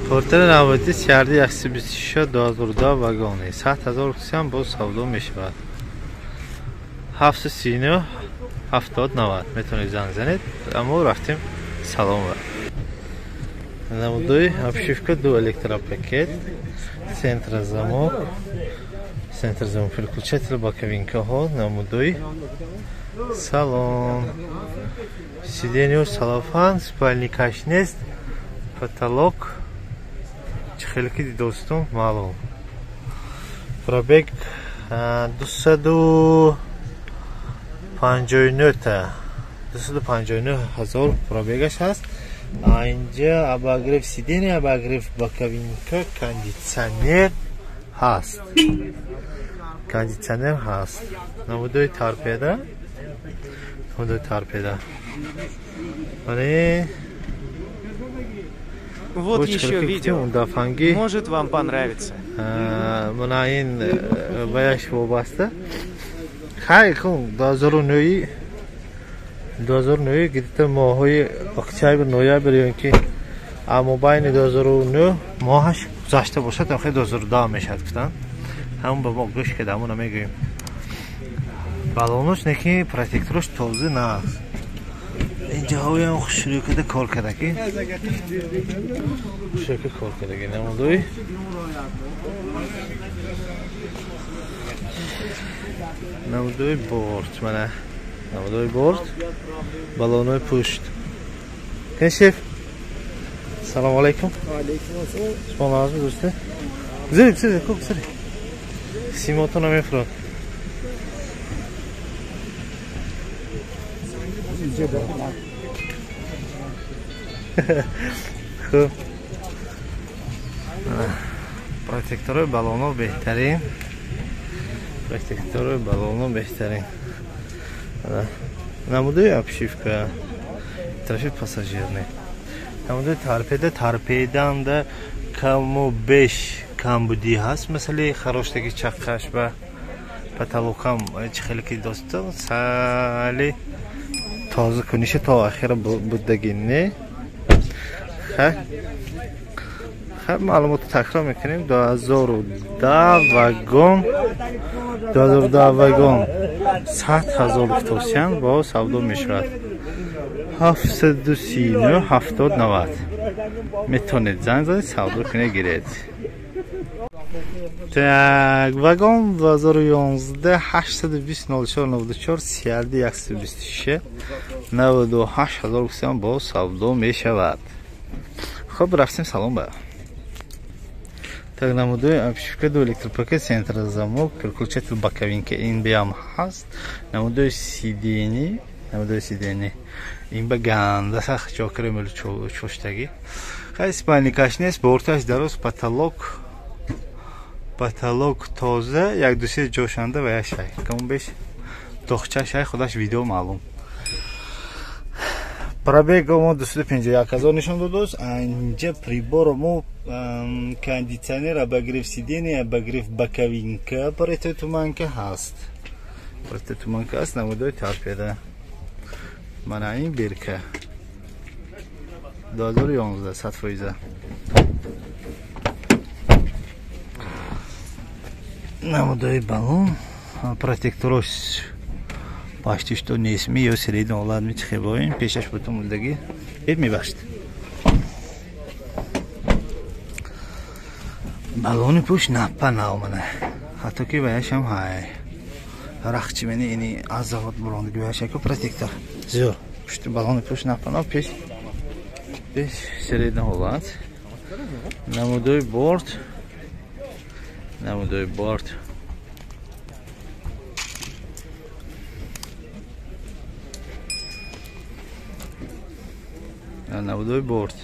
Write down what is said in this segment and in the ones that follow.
Портери навбатӣ CRD 126 2010 вагони 100 000 русиям боз савдо мешавад. 739 70 90 метавонед занг занед. Аммо рафтем салон ва намудои обшивка, ду электропакет, центра замок, центр замок, переключатель, боковинкаҳо, намудои салон, сиденье салофан, спальникаш нест, потолок чӣ хеле ки дидостум маълум. Пробег 259 та, 259 ҳазор пробегаш ҳаст. Инҷа обогрев сиденья, обогрев боковинка, кондитсионер ҳаст, кондитсионер ҳаст. Намудои торпеда, намудои торпеда мане. Вот еще видео. Может, вам понравится. Мана ин баяш вобаста. Хай кун 2009, 2009 где-то моҳҳои октябр, ноябр ё ки мобайни 2009 моҳаш гузашта бошад, охир 2010 мешавад гуфтанд. Ҳамон ба мо гӯш када, ҳамона мегӯем. Балонош неки, протекторош тоза нааст. Инҷаҳоям хушрӯ када кор кардаги, хушрӯ кор кардаги. Намудои борт, мана намудои борт, балонои пушт. Кешеф, салому алайкум. Шумо нағзми, дӯсте? Гузаред, гузаред, хуб гузаред. Симотона мефурод. Хуб, протекторои балоно беҳтарин, протекторои балоно беҳтарин. Намудои обшивка тарафи пассажирне, намудои торпеда. Торпеданда каму беш камбудӣ ҳаст, масъалаи хароштаги чаққаш ба потолокам чӣ хеле ки достон сали тоза куниша то охира будаги не. Хай, маълумотро такрор мекунем: 2010 вагон, 2010 вагон, 100 000 гуфтосиян, бо савдо мешавад. 739 70 90 метавонед занг занед, савдо кунед, гиред. Так, вагон 2011, 820 04 94, CRD 126, 98 ҳазор гуфтам, бо савдо мешавад. Хуб, рафтем салон ба. Так, намудои обшивка, ду электропакет, центр замок, переключатель, боковинка ин биам ҳаст. Намудои сиденье, намудои сиденье ин ба ганда сахт ҷокире мелу чоштагӣ. Хай, спальникаш нест, борташ дароз, потолок, потолок тоза, як дусе ҷошанда ва як шай камон беш дохча шай, худаш видео маълум. Пробег мо 251 ҳазор нишон додааст. Инҷа приборо мо, кондитсионер, обогрев сиденья, обогрев боковинка, противотуманка ҳаст, противотуманка ҳаст. Намудои торпеда, мана ин бирка 2011, 100%. Намудои балон, протекторош почти что нестми ё средний ҳолат мечхебоем, пешаш бутун мулдагӣ мебахшид. Балони пушт наппа наомада, ҳатто ки ваяшам ҳай рахчи мени ини аз завод бурондагӣ ваяшаку протектор зӯр. Пушти балони пушт наппа нав, пеш средний ҳолат. Намудои борт, намудои борт, намудои борт.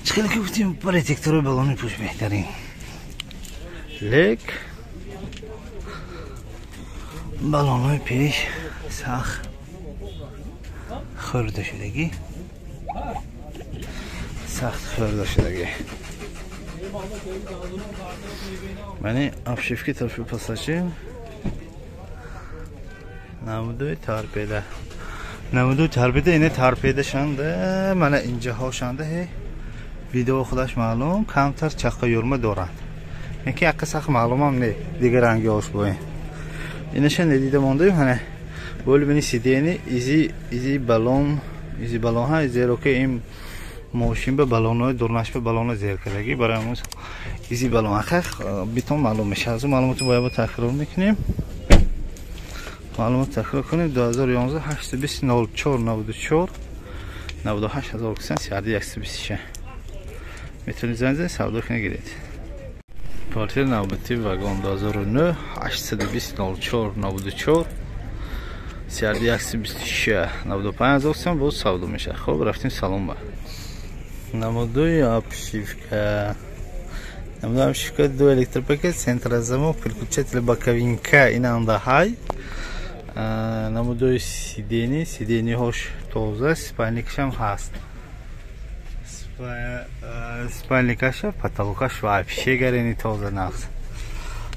Чӣ хеле ки гуфтем, протекторои балони пушт беҳтарин, лек балонҳои пеш сахт хӯрда шудагӣ, сахт хӯрда шудагӣ. Мани обшивки тарафи пассажир, намудои торпеда. Намуду торпеда ине торпедашанда мана инҷаҳошанда ҳе видео худаш маълум камтар чаққа юрма дорад. Яки аққа сахт маълумам не дигар рангиҳош бо ин. Инаша недида мондаем ҳана боли бини сидени изи балон изи балон ҳа зеро ки ин мошин ба балонҳои дурнаш ба балонҳо зер кардагӣ барои ҳамон изи балон ахах битон маълум мешавад. Аз маълумотро бояд такрор мекунем. Маълумот такрор кунем 2011 820 04 94 98 ҳазор кусан сиарди 126 метавонед занг занед савдо кунед гиред. Портер навбати вагон 2009 820 04 94 сиарди 126 95 ҳазор кусан боз савдо мешавад. Хоб рафтем салон ба. Намудои обшивка. Намудои обшивка ду электропакет центрозамок переключатель боковинка инанда ҳай. Намудои сидени сидениҳош тоза спальникашам ҳаст. Спальникаша потолокаш вообще гарени тоза нағз.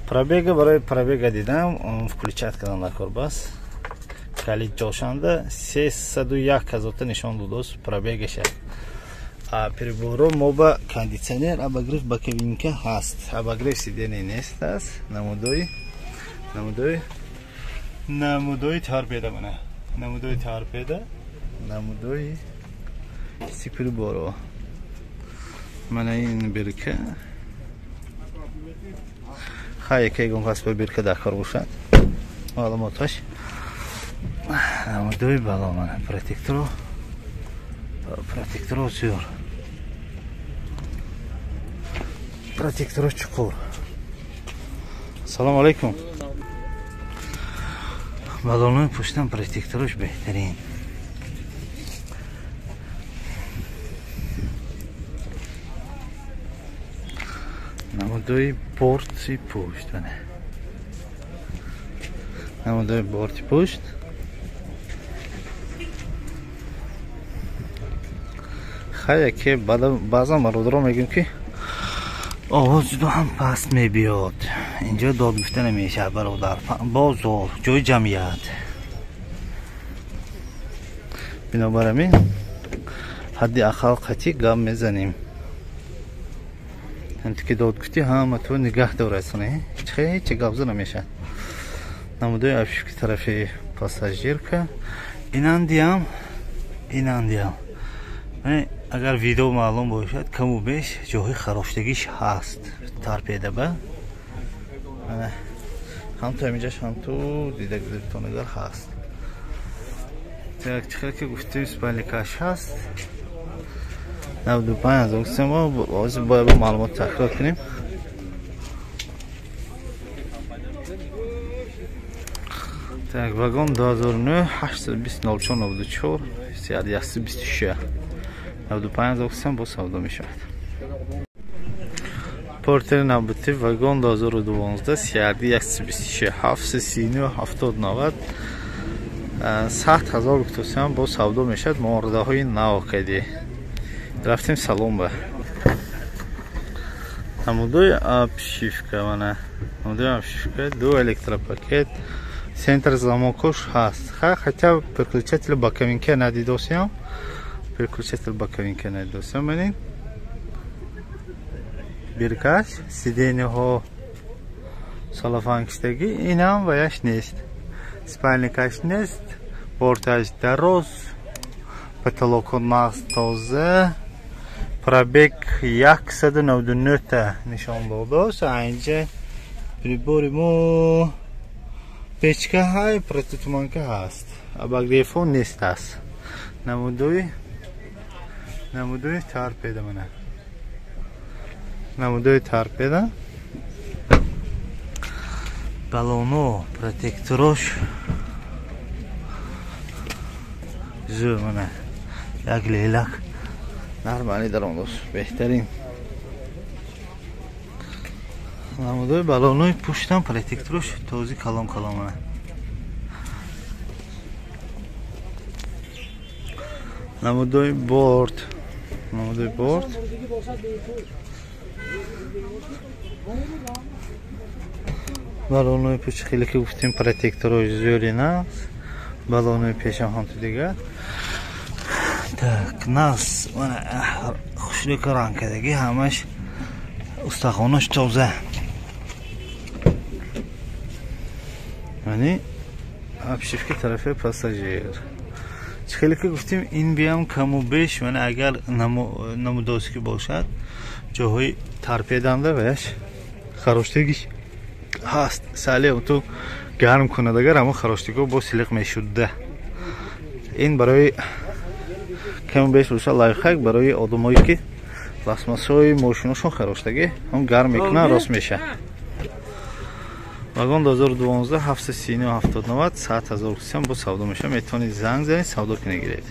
Пробега барои пробега дидам включать кардам дар кор бас. Калид ҷошанда 301 ҳазорта нишон додост пробегаша. Приборо мо ба кондитсионер обогрев боковинка ҳаст. Обогрев сидени нест аст. Намудои торпеда мана. Намудои торпеда, намудои приборо. Мана ин бирка. Хай яке гон кас ба бирка дар кор бошад. Маълумоташ. Намудои бало мана протекторо. Протекторо зӯр. Протекторо чуқур. Салом алейкум. Балонҳои пуштам протекторош беҳтарин. Намудои борти пушт мана. Намудои борти пушт. Хай яке баъзан бародаро мегӯем ки овоз ҷудо ҳам паст мебиёд. Инҷо дод гуфта намешавад бародар. Бозор, ҷои ҷамъият. Бинобар ҳамин ҳадди ақал қатъӣ гап мезанем. Ҳамте ки дод гуфтӣ ҳама ту нигаҳ дорад ҳеҷ гап зада намешавад. Намудои обшивки тарафи пассажирка. Инандиам. Агар видео маълум бошад каму беш ҷоҳои хароштагиш ҳаст торпеда ба. Ҳам ту ҳаминҷаш ҳам ту дида гирифтонагар ҳаст. Так чӣ хел ки гуфтем спальникаш ҳаст. 95 ҳазор гуфтем мо ҳозир бояд бо маълумот такрор кунем. Так вагон 2009 820 04 94 126 95 ҳазор кусан боз савдо мешавад. Портери навбати вагон 2012 сиарди 126 739 70 90 100 ҳазор кусан боз савдо мешавад. Муоризаҳои нав кардӣ. Рафтем салон ба. Намудои обшивка мана. Намудои обшивка ду электропакет центр замокош ҳаст. Хотя переключатель боковинка надидосиям. Переключатель боковинка надидосиям манин. Биркаш сидениҳо салафанкиштагӣ инам ваяш нест. Спальникаш нест. Борташ дароз. Потолоко нағз тоза. Пробег 199 та нишон додааст. Инҷа прибори мо печка ҳай, протитуманка ҳаст. Обогревҳо нест аст. Намудои торпеда мана. Намудои торпеда. Балоно протекторош зӯр мана. Як лелак нормалӣ даромадост. Беҳтарин. Намудои балонои пуштам протекторош този калон калон мана. Намудои борт. Намудои борт. Балонои пушт хеле ки гуфтем протекторош зӯри нағз. Баллонои пешам ҳам ту дигар. Так, нас мана хушрӯ ранг кардагӣ, ҳамаш устахонаш тоза. Яъне обшивки тарафи пассажир. Чӣ хеле ки гуфтем, ин биям каму беш, мана агар намудоски бошад, ҷоҳои тарпеданда ваяш хароштагиш ҳаст. Сале ту гарм кунад, агар ҳамон хароштиго бо силиқ мешуда. Ин барои каму беш боша лайфхак барои одамое ки пластмассҳои мошиношон хароштагӣ, ҳам гарм мекунад, рост меша. Вагон 2012 739 70 90 100 000 бо савдо меша. Метавонед занг занед, савдо кунед, гиред.